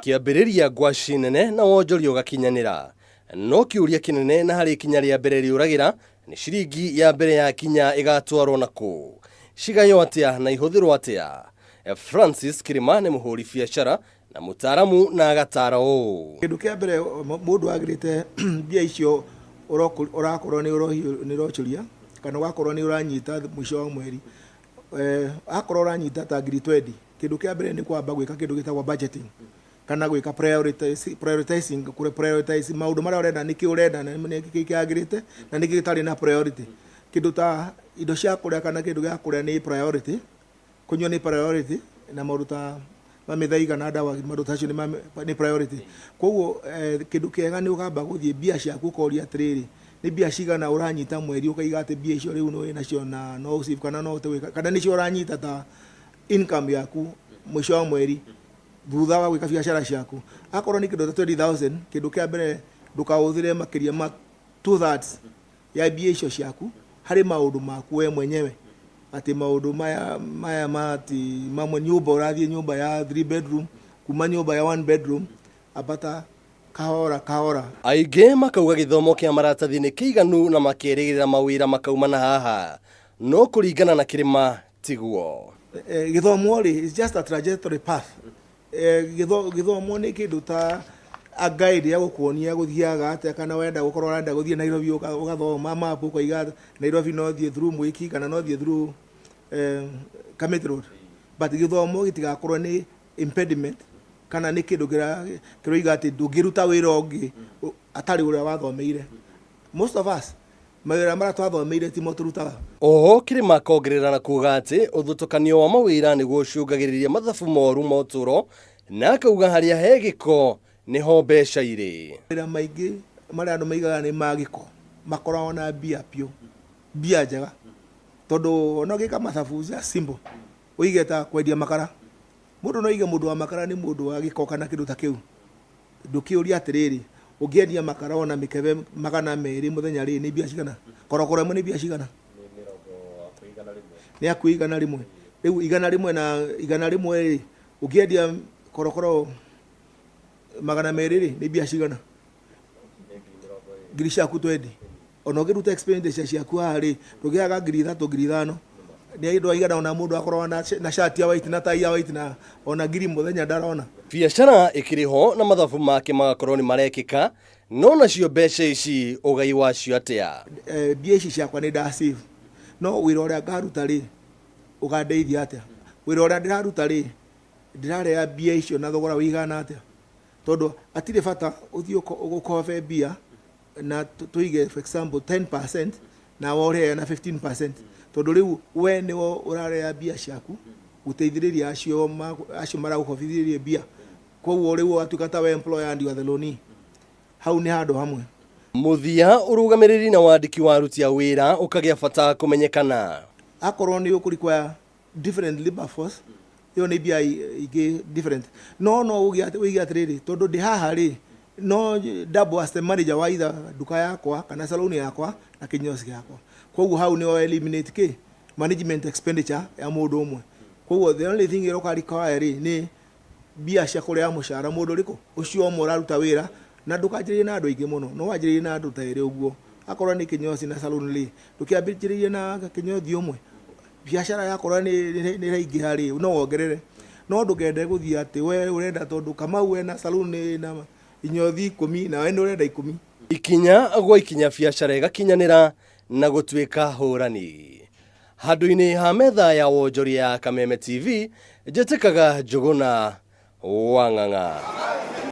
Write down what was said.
Kĩambĩrĩria ngwaci nene na wonjoria ũgakinyanĩra. No kĩũria kĩnene na harĩ ikinya rĩa mbere rĩũragĩra nĩ ciringi ya mbere ya kinya ĩgatwarwo na kũ? Cigaywo atĩa na ihũthĩrwo atĩa? Francis Kĩrĩma nĩ mũhũri biacara na mũtaaramu na agatara ũũ. Kĩndũ kĩa mbere mũndũ agĩrĩte mbia icio ũrakorwo nĩ ũrocuria kana ũgakorwo nĩ ũranyita mũico wa mweri, akorwo ũranyita ta ngiri twendi, kĩndũ kĩa mbere nĩ kwamba gwĩka kĩndũ gĩtagwo budgeting kana gwĩka prioritizing, kũ prioritize maũndũ marĩa ũrenda, nĩkĩ ũrenda na nĩkĩ kĩagĩrĩte na nĩkĩ gĩtarĩ na priority. Kĩndũ ta indo cia kũrĩa kana kĩndũ gĩa kũrĩa nĩ priority, kũnyua nĩ priority na maũndũ ta ma mĩthaiga na ndawa, maũndũ ta acio nĩ priority. Koguo kĩndũ kĩega nĩ ũkamba gũthiĩ mbia ciaku ũkoria atĩrĩrĩ, nĩ mbia cigana ũranyita mweri, ũkaiga atĩ mbia icio rĩu wĩ nacio na no ũ save kana no ũhote gwĩka, kana nĩcio ũranyita ta income yaku mũico wa mweri thutha wa gwĩka biacara ciaku. Akorwo nĩ kĩndũ ta 20,000, kĩndũ kĩa mbere ndũkahũthĩre makĩria ma 2/3 ya mbia icio ciaku harĩ maũndũ maku we mwenyewe, atĩ maũndũ maya maya ma atĩ mamwe nyũmba ũrathiĩ nyũmba ya 3 bedroom kuma nyũmba ya 1 bedroom, ambata kahora kahora. Aingĩ makauga gĩthomo kĩa maratathi nĩ kĩiganu na makerĩgĩrĩra mawĩra makauma na haha, no kũringana na Kĩrĩma tiguo. Gĩthomo rĩ is just a trajectory path. Gĩthomo nĩ kĩndũ ta a guide ya gũkuonia gũthiaga atĩa, kana wenda gũkorwo ũrenda gũthiĩ Nairobi ũgathoma map ũkaiga Nairobi no thiĩ through Mwiki kana no thiĩ through Kamiti Road. But gĩthomo gĩtigakorwo nĩ impediment kana nĩ kĩndũ kĩroiga atĩ ndũngĩruta wĩra ũngĩ atarĩ ũrĩa wathomeire. Most of us mawĩra marĩa twathomeire timo tũrutaga. Oho Kĩrĩma akongerera na kuga atĩ ũthutũkanio wa mawĩra nĩguo ũcũngagĩrĩria mathabu moru ma ũtũũro, na akauga harĩa he gĩko nĩho mbeca irĩ. Mawĩra maingĩ marĩa andũ maigaga nĩ ma gĩko makoragwo na mbia biũ, mbia njega, tondũ ona ũngĩka mathabu just simple, ũige ta kwendia makara, mũndũ no aige mũndũ wa makara nĩ mũndũ wa gĩko kana kĩndũ ta kĩu. Ndũkĩũria atĩrĩrĩ, ũngĩendia makara ona mĩkebe 200 mũthenya rĩ, nĩ mbia cigana? Korokoro ĩmwe nĩ mbia cigana? Nĩ hakuhĩ 100. Rĩu 100 na 100 rĩ, ũngĩendia korokoro 200 rĩ, nĩ mbia cigana? Ngiri ciaku twendi. Ona ũngĩruta expenditure ciaku haha rĩ, ndũngĩaga 3,000, 5,000. Nĩ andũ aigana ona mũndũ akorwo na shati ya white na tai ya white na ona ngiri mũthenya ndarona. Biacara ĩkĩrĩ ho na mathabu make magakorwo nĩ marekĩka, no nacio mbeca ici ũgai wacio atĩa? Mbia ici ciakwa nĩ nda save, no wĩra ũrĩa ngaruta rĩ, ũgandeithia atĩa? Wĩra ũrĩa ndĩraruta rĩ, ndĩrarĩa mbia icio na thogora ũigana atĩa? Tondũ hatirĩ bata ũthiĩ ũkobe mbia na tũige for example 10% na we ũrĩhe na 15%, tondũ rĩu we nĩwe ũrarĩa mbia ciaku gũteithĩrĩria acio maragũkobithĩrĩria mbia, koguo rĩu ũgatuĩka ta we employer and you are the loanee. Hau nĩ handũ hamwe. Mũthia ũrũgamĩrĩri na wandĩki wa aruti a wĩra ũkagĩa bata kũmenyekana. Akorwo nĩ ũkũ require different labor force, ĩyo nĩ mbia ingĩ different, no no ũige atĩrĩrĩ, tondũ ndĩ haha rĩ, no double as the manager wa either nduka yakwa kana salon yakwa na kĩnyozi gĩakwa, koguo hau nĩ eliminate kĩ management expenditure ya mũndũ ũmwe. Koguo the only thing ĩrĩa ũka require rĩ, nĩ mbia cia kũrĩha mũcara mũndũ ũrĩkũ ũcio ũmwe ũraruta wĩra, na ndũkanjĩrĩrie na andũ aingĩ mũno, no wanjĩrĩrie na andũ ta erĩ ũguo. Akorwo nĩ kĩnyozi na salon rĩ, ndũkĩambĩrĩrie na kĩnyozi ũmwe, biacara yakorwo nĩ ĩraingĩha rĩ, no wongerere, no ndũkende gũthiĩ atĩ we ũrenda tondũ Kamau ena salon ĩna inyothi 10 na we nĩ ũrenda 10. Ikinya gwa ikinya biacara ĩgakinyanĩra na gũtuĩka hũrani. Handũ-inĩ ha metha ya wonjoria ya Kameme TV, njĩtĩkaga Njũgũna wa Ng'ang'a.